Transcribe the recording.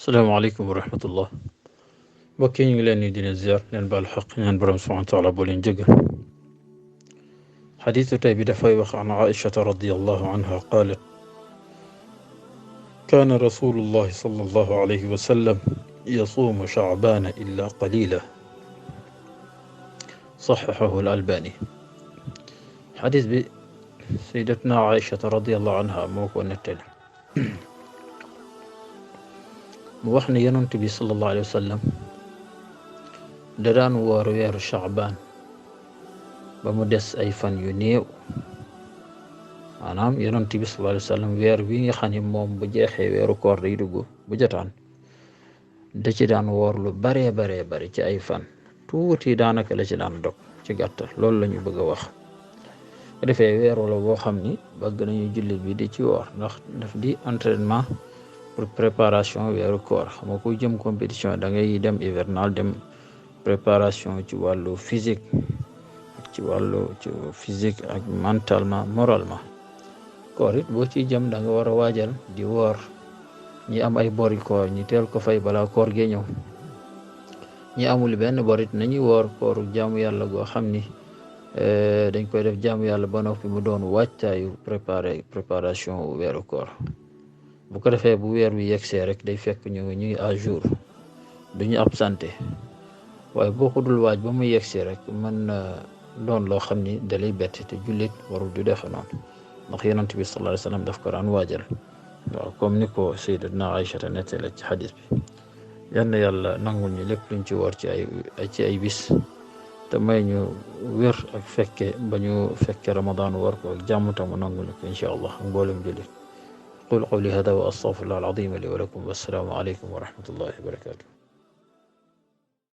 salaamaaleykum wa rahmatullah mbokk yi ñu ngi leen di leen ziar leen baal xaq ñaan borom subhanahu wa taala boo leen jëggal xadiisu tey bi dafay wax an aishata radiallahu anha qaalat kaana rasulullahi sallallahu alayhi wa sallam yasuumu shacbaana illa qalila saxaxahu al albani xadiis bi sayyidatuna aishata radiallahu anha moo ko nettali mu wax ne yonent bi sallallahu alayhi wa sallam da daan woor weeru Shacbaan ba mu des ay fan yu néew maanaam yonent bi sallallahu alayhi wa sallam weer wi nga xam ne moom bu jeexee weeru koor day dugg bu jotaan da ci daan woor lu baree ci ay fan tuuti daanaka la ci daan dog ci gàttal loolu la ñu bëgg a wax bu defee weeru la boo xam ni bëgg nañu jullit bi di ci woor ndax daf di entraînement pour préparation weeru koor xam nga ku jëm compétition da ngay dem hivernal dem préparation ci wàllu physique ak mentalement moralement koor it boo ciy jëm da nga war a waajal di woor ñi am ay bori koor ñi teel ko fay balaa koor gee ñëw ñi amul benn borit nañuy woor kooru jaamu yàlla goo xam ni dañ koy def jaamu yàlla ba noppi mu doon wàccaayu préparation weeru koor bu ko defee bu weer wi yegsee rek day fekk ñu ngi à jour duñu absenté waaye boo ko dul waaj ba mu yegsee rek mën na doon loo xam ni dalay bett te jullit warul du defe noonu ndax yonent bi sallallahu alayhi wa sallam daf ko daan waajal waaw comme ni ko sayyidatuna Aïchata nettali ci xadis bi yal na yàlla nangul ñu lépp luñ ci woor ci ay bis te may ñu wér ak fekke ba ñu fekke Ramadan war ko ak jàmm tamu nangul ñu ko incha allah ak mboolem jullit قول قولي هذا وأستغفر الله العظيم لي ولكم والسلام عليكم ورحمة الله وبركاته